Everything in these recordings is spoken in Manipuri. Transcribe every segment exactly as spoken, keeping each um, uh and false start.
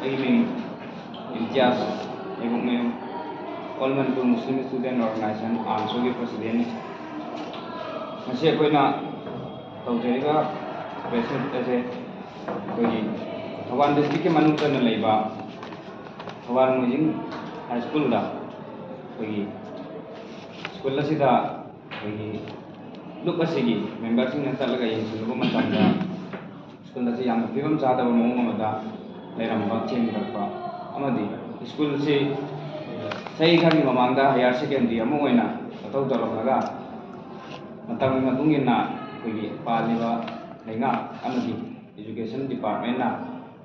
ꯑꯩꯒꯤ ꯃꯤꯡ ꯏꯝꯇꯤꯌꯥꯖ ꯍꯩꯕꯣꯛꯃꯌꯨꯝ, ꯑꯣꯜ ꯃꯅꯤꯄꯨꯔ ꯃꯨꯁꯂꯤꯝ ꯁ꯭ꯇꯨꯗꯦꯟ ꯑꯣꯔꯒꯅꯥꯏꯖꯦꯁꯟ, ꯑꯥꯝꯁꯨꯒꯤ ꯄ꯭ꯔꯁꯤꯗꯦꯟꯅꯤ꯫ ꯉꯁꯤ ꯑꯩꯈꯣꯏꯅ ꯇꯧꯖꯔꯤꯕ ꯄ꯭ꯔꯦꯁ ꯃꯤꯠ ꯑꯁꯦ ꯑꯩꯈꯣꯏꯒꯤ ꯊꯧꯕꯥꯜ ꯗꯤꯁꯇ꯭ꯔꯤꯛꯀꯤ ꯃꯅꯨꯡꯗ ꯂꯩꯕ ꯊꯧꯕꯥꯜ ꯃꯣꯏꯖꯤꯡ ꯍꯥꯏ ꯁ꯭ꯀꯨꯜꯗ, ꯑꯩꯈꯣꯏꯒꯤ ꯁ꯭ꯀꯨꯜ ꯑꯁꯤꯗ ꯑꯩꯈꯣꯏꯒꯤ ꯂꯨꯞ ꯑꯁꯤꯒꯤ ꯃꯦꯝꯕꯔꯁꯤꯡꯅ ꯆꯠꯂꯒ ꯌꯦꯡꯁꯤꯜꯂꯨꯕ ꯃꯇꯝꯗ, ꯁ꯭ꯀꯨꯜ ꯑꯁꯤ ꯌꯥꯝꯅ ꯐꯤꯕꯝ ꯆꯥꯗꯕ ꯃꯑꯣꯡ ꯑꯃꯗ ꯂꯩꯔꯝꯕ ꯊꯦꯡꯅꯔꯛꯄ ꯑꯃꯗꯤ ꯁ꯭ꯀꯨꯜ ꯑꯁꯤ ꯆꯍꯤ ꯈꯔꯒꯤ ꯃꯃꯥꯡꯗ ꯍꯥꯌꯔ ꯁꯦꯀꯦꯟꯗꯔꯤ ꯑꯃ ꯑꯣꯏꯅ ꯃꯊꯧ ꯇꯧꯔꯝꯂꯒ, ꯃꯇꯝꯒꯤ ꯃꯇꯨꯡ ꯏꯟꯅ ꯑꯩꯈꯣꯏꯒꯤ ꯄꯥꯜꯂꯤꯕ ꯂꯩꯉꯥꯛ ꯑꯃꯗꯤ ꯏꯖꯨꯀꯦꯁꯟ ꯗꯤꯄꯥꯔꯠꯃꯦꯟꯅ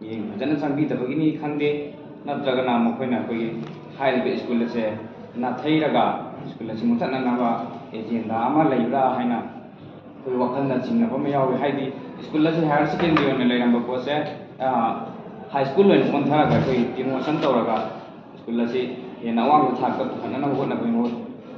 ꯃꯤꯠꯌꯦꯡ ꯐꯖꯅ ꯆꯪꯕꯤꯗꯕꯒꯤꯅꯤ ꯈꯪꯗꯦ, ꯅꯠꯇ꯭ꯔꯒꯅ ꯃꯈꯣꯏꯅ ꯑꯩꯈꯣꯏꯒꯤ ꯍꯥꯏꯔꯤꯕ ꯁ꯭ꯀꯨꯜ ꯑꯁꯦ ꯅꯥꯊꯩꯔꯒ ꯁ꯭ꯀꯨꯜ ꯑꯁꯤ ꯃꯨꯊꯠꯅꯅꯕ ꯑꯦꯖꯦꯟꯗꯥ ꯑꯃ ꯂꯩꯕ꯭ꯔꯥ ꯍꯥꯏꯅ ꯑꯩꯈꯣꯏ ꯋꯥꯈꯜꯗ ꯆꯤꯡꯅꯕ ꯑꯃ ꯌꯥꯎꯏ꯫ ꯍꯥꯏꯗꯤ ꯁ꯭ꯀꯨꯜ ꯑꯁꯤ ꯍꯥꯌꯔ ꯁꯦꯀꯦꯟꯗꯔꯤ ꯑꯣꯏꯅ ꯂꯩꯔꯝꯕ ꯄꯣꯠꯁꯦ, ꯑ, ꯍꯥꯏ ꯁ꯭ꯀꯨꯜ ꯑꯣꯏꯅ ꯑꯣꯟꯊꯔꯒ ꯑꯩꯈꯣꯏ ꯗꯤꯃꯣꯁꯟ ꯇꯧꯔꯒ ꯁ꯭ꯀꯨꯜ ꯑꯁꯤ ꯍꯦꯟꯅ ꯑꯋꯥꯡꯕ ꯊꯥꯛꯇ ꯄꯨꯈꯠꯅꯅꯕ ꯍꯣꯠꯅꯕꯒꯤ ꯃꯍꯨꯠ,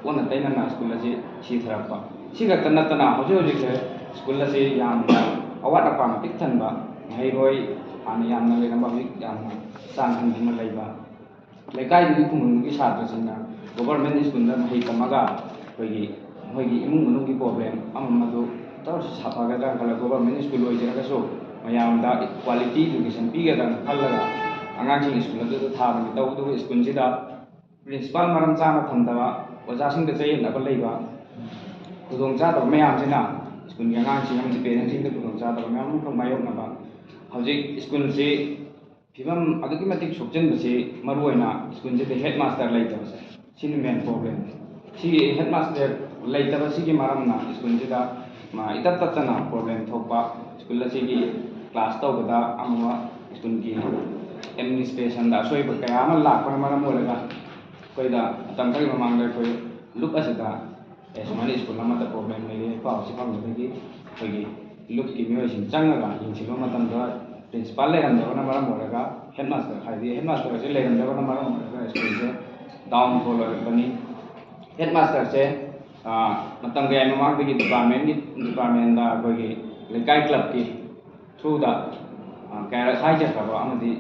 ꯑꯣꯟꯅ ꯇꯩꯅꯅ ꯁ꯭ꯀꯨꯜ ꯑꯁꯤ ꯁꯤꯊꯔꯛꯄ꯫ ꯁꯤ ꯈꯛꯇ ꯅꯠꯇꯅ ꯍꯧꯖꯤꯛ ꯍꯧꯖꯤꯛꯁꯦ ꯁ꯭ꯀꯨꯜ ꯑꯁꯤ ꯌꯥꯝꯅ ꯑꯋꯥꯠ ꯑꯄꯥ ꯄꯤꯛ ꯊꯟꯕ, ꯃꯍꯩꯔꯣꯏ ꯍꯥꯟꯅ ꯌꯥꯝꯅ ꯂꯩꯔꯝꯕ ꯍꯧꯖꯤꯛ ꯌꯥꯝꯅ ꯆꯥꯡ ꯍꯟꯊꯅ ꯂꯩꯕ, ꯂꯩꯀꯥꯏꯗꯨꯒꯤ ꯈꯨꯡꯒꯪꯗꯨꯒꯤ ꯁꯥꯇ꯭ꯔꯁꯤꯡꯅ ꯒꯣꯕꯔꯃꯦꯟ ꯁ꯭ꯀꯨꯜꯗ ꯃꯍꯩ ꯇꯝꯃꯒ ꯑꯩꯈꯣꯏꯒꯤ ꯃꯣꯏꯒꯤ ꯏꯃꯨꯡ ꯃꯅꯨꯡꯒꯤ ꯄ꯭ꯔꯣꯕ꯭ꯂꯦꯝ ꯑꯃ ꯑꯃꯗꯨ ꯇꯧꯔꯁꯨ ꯁꯥꯐꯒꯗ꯭ꯔꯥ ꯈꯜꯂꯒ ꯒꯣꯕꯔꯃꯦꯟ ꯁ꯭ꯀꯨꯜ ꯑꯣꯏꯖꯔꯒꯁꯨ ꯃꯌꯥꯝꯗ ꯀ꯭ꯋꯥꯂꯤꯇꯤ ꯏꯗꯨꯀꯦꯁꯟ ꯄꯤꯒꯗ꯭ꯔꯥ ꯈꯜꯂꯒ ꯑꯉꯥꯡꯁꯤꯡ ꯁ꯭ꯀꯨꯜ ꯑꯗꯨꯗ ꯊꯥꯕꯅꯤ꯫ ꯇꯧꯕꯇꯕꯨ ꯁ꯭ꯀꯨꯜꯁꯤꯗ ꯄ꯭ꯔꯤꯟꯁꯤꯄꯥꯜ ꯃꯔꯝ ꯆꯥꯅ ꯊꯝꯗꯕ, ꯑꯣꯖꯥꯁꯤꯡꯗ ꯆꯌꯦꯠꯅꯕ ꯂꯩꯕ, ꯈꯨꯗꯣꯡꯆꯥꯗꯕ ꯃꯌꯥꯝꯁꯤꯅ ꯁ꯭ꯀꯨꯜꯒꯤ ꯑꯉꯥꯡꯁꯤꯡ ꯑꯃꯗꯤ ꯄꯦꯔꯦꯟꯁꯤꯡꯗ ꯈꯨꯗꯣꯡꯆꯥꯗꯕ ꯃꯌꯥꯝ ꯑꯃꯈꯛ ꯃꯥꯌꯣꯛꯅꯕ, ꯍꯧꯖꯤꯛ ꯁ꯭ꯀꯨꯜꯁꯤ ꯐꯤꯕꯝ ꯑꯗꯨꯛꯀꯤ ꯃꯇꯤꯛ ꯁꯣꯛꯆꯟꯕꯁꯤ ꯃꯔꯨꯑꯣꯏꯅ ꯁ꯭ꯀꯨꯜꯁꯤꯗ ꯍꯦꯗ ꯃꯥꯁꯇꯔ ꯂꯩꯇꯕꯁꯦ, ꯁꯤꯅꯤ ꯃꯦꯟ ꯄ꯭ꯔꯣꯕ꯭ꯂꯦꯝ꯫ ꯁꯤꯒꯤ ꯍꯦꯗ ꯃꯥꯁꯇꯔ ꯂꯩꯇꯕꯁꯤꯒꯤ ꯃꯔꯝꯅ ꯁ꯭ꯀꯨꯜꯁꯤꯗ, ꯃꯥ, ꯏꯇꯠ ꯇꯠꯇꯅ ꯄ꯭ꯔꯣꯕ꯭ꯂꯦꯝ ꯊꯣꯛꯄ, ꯁ꯭ꯀꯨꯜ ꯑꯁꯤꯒꯤ ꯀ꯭ꯂꯥꯁ ꯇꯧꯕꯗ ꯑꯃ ꯁ꯭ꯀꯨꯜꯒꯤ ꯑꯦꯗꯃꯤꯅꯤꯁꯇ꯭ꯔꯦꯁꯟꯗ ꯑꯁꯣꯏꯕ ꯀꯌꯥ ꯑꯃ ꯂꯥꯛꯄꯅ ꯃꯔꯝ ꯑꯣꯏꯔꯒ ꯑꯩꯈꯣꯏꯗ ꯃꯇꯝ ꯈꯔꯒꯤ ꯃꯃꯥꯡꯗ ꯑꯩꯈꯣꯏ ꯂꯨꯞ ꯑꯁꯤꯗ ꯑꯦ, ꯁꯨꯃꯥꯏꯅ ꯁ꯭ꯀꯨꯜ ꯑꯃꯗ ꯄ꯭ꯔꯣꯕ꯭ꯂꯦꯝ ꯂꯩꯔꯦ ꯄꯥꯎꯁꯤ ꯐꯪꯕꯗꯒꯤ ꯑꯩꯈꯣꯏꯒꯤ ꯂꯨꯞꯀꯤ ꯃꯤꯑꯣꯏꯁꯤꯡ ꯆꯪꯉꯒ ꯌꯦꯡꯁꯤꯟꯕ ꯃꯇꯝꯗ ꯄ꯭ꯔꯤꯟꯁꯤꯄꯥꯜ ꯂꯩꯔꯝꯗꯕꯅ ꯃꯔꯝ ꯑꯣꯏꯔꯒ ꯍꯦꯗ ꯃꯥꯁꯇꯔ, ꯍꯥꯏꯗꯤ ꯍꯦꯗ ꯃꯥꯁꯇꯔ ꯑꯁꯤ ꯂꯩꯔꯝꯗꯕꯅ ꯃꯔꯝ ꯑꯣꯏꯔꯒ ꯁ꯭ꯀꯨꯜꯁꯦ ꯗꯥꯎꯟꯐꯣꯜ ꯑꯣꯏꯔꯛꯄꯅꯤ꯫ ꯍꯦꯗ ꯃꯥꯁꯇꯔꯁꯦ, ꯑꯥ, ꯃꯇꯝ ꯀꯌꯥꯒꯤ ꯃꯃꯥꯡꯗꯒꯤ ꯗꯤꯄꯥꯔꯠꯃꯦꯟꯒꯤ, ꯗꯤꯄꯥꯔꯠꯃꯦꯟꯗ ꯑꯩꯈꯣꯏꯒꯤ ꯂꯩꯀꯥꯏ ꯀ꯭ꯂꯕꯀꯤ ꯊ꯭ꯔꯨꯗ ꯀꯌꯥꯔꯛ ꯍꯥꯏꯖꯈ꯭ꯔꯕ ꯑꯃꯗꯤ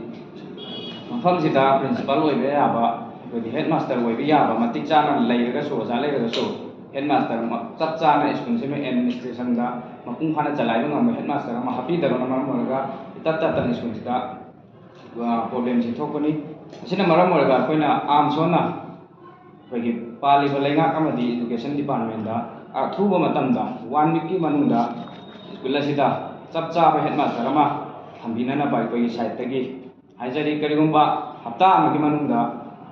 ꯃꯐꯝꯁꯤꯗ ꯄ꯭ꯔꯤꯟꯁꯤꯄꯥꯜ ꯑꯣꯏꯕ ꯌꯥꯕ, ꯑꯩꯈꯣꯏꯒꯤ ꯍꯦꯠ ꯃꯥꯁꯇꯔ ꯑꯣꯏꯕ ꯌꯥꯕ ꯃꯇꯤꯛ ꯆꯥꯅ ꯂꯩꯔꯒꯁꯨ, ꯑꯣꯖꯥ ꯂꯩꯔꯒꯁꯨ, ꯍꯦꯠ ꯃꯥꯁꯇꯔ ꯆꯞ ꯆꯥꯅ ꯁ꯭ꯀꯨꯜꯁꯤꯃ ꯑꯦꯗꯃꯤꯅꯤꯁꯇ꯭ꯔꯦꯁꯟꯗ ꯃꯄꯨꯡ ꯐꯥꯅ ꯆꯂꯥꯏꯕ ꯉꯝꯕ ꯍꯦꯠ ꯃꯥꯁꯇꯔ ꯑꯃ ꯍꯥꯞꯄꯤꯗꯕꯅ ꯃꯔꯝ ꯑꯣꯏꯔꯒ ꯏꯇꯠ ꯇꯠꯇꯅ ꯁ꯭ꯀꯨꯜꯁꯤꯗ ꯄ꯭ꯔꯣꯕ꯭ꯂꯦꯝꯁꯤ ꯊꯣꯛꯄꯅꯤ꯫ ꯑꯁꯤꯅ ꯃꯔꯝ ꯑꯣꯏꯔꯒ ꯑꯩꯈꯣꯏꯅ ꯑꯥꯝꯁꯣꯟꯅ ꯑꯩꯈꯣꯏꯒꯤ ꯄꯥꯜꯂꯤꯕ ꯂꯩꯉꯥꯛ ꯑꯃꯗꯤ ꯏꯗꯨꯀꯦꯁꯟ ꯗꯤꯄꯥꯔꯠꯃꯦꯟꯗ ꯑꯊꯨꯕ ꯃꯇꯝꯗ, ꯋꯥꯟ ꯋꯤꯛꯀꯤ ꯃꯅꯨꯡꯗ ꯁ꯭ꯀꯨꯜ ꯑꯁꯤꯗ ꯆꯞ ꯆꯥꯕ ꯍꯦꯠ ꯃꯥꯁꯇꯔ ꯑꯃ ꯊꯝꯕꯤꯅꯅꯕ ꯑꯩꯈꯣꯏꯒꯤ ꯁꯥꯏꯠꯇꯒꯤ ꯍꯥꯏꯖꯔꯤ꯫ ꯀꯔꯤꯒꯨꯝꯕ ꯍꯞꯇꯥ ꯑꯃꯒꯤ ꯃꯅꯨꯡꯗ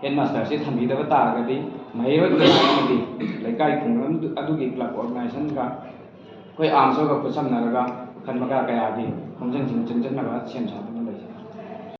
ꯍꯦꯠ ꯃꯥꯁꯇꯔꯁꯤ ꯊꯝꯕꯤꯗꯕ ꯇꯥꯔꯒꯗꯤ, ꯃꯍꯩꯔꯣꯏ ꯀꯌꯥ ꯑꯃꯗꯤ ꯂꯩꯀꯥꯏ ꯈꯨꯡꯒꯪ ꯑꯗꯨꯒꯤ ꯀ꯭ꯂꯕ ꯑꯣꯔꯒꯅꯥꯏꯖꯦꯁꯟꯒ ꯑꯩꯈꯣꯏ ꯑꯥꯝꯁꯣꯟꯒ ꯈꯨꯠꯁꯝꯅꯔꯒ ꯃꯈꯜ ꯃꯈꯥ ꯀꯌꯥꯒꯤ ꯈꯣꯡꯖꯪꯁꯤꯡ ꯆꯪꯁꯤꯟꯅꯕ ꯁꯦꯝ ꯁꯥꯗꯨꯅ ꯂꯩꯖꯩ꯫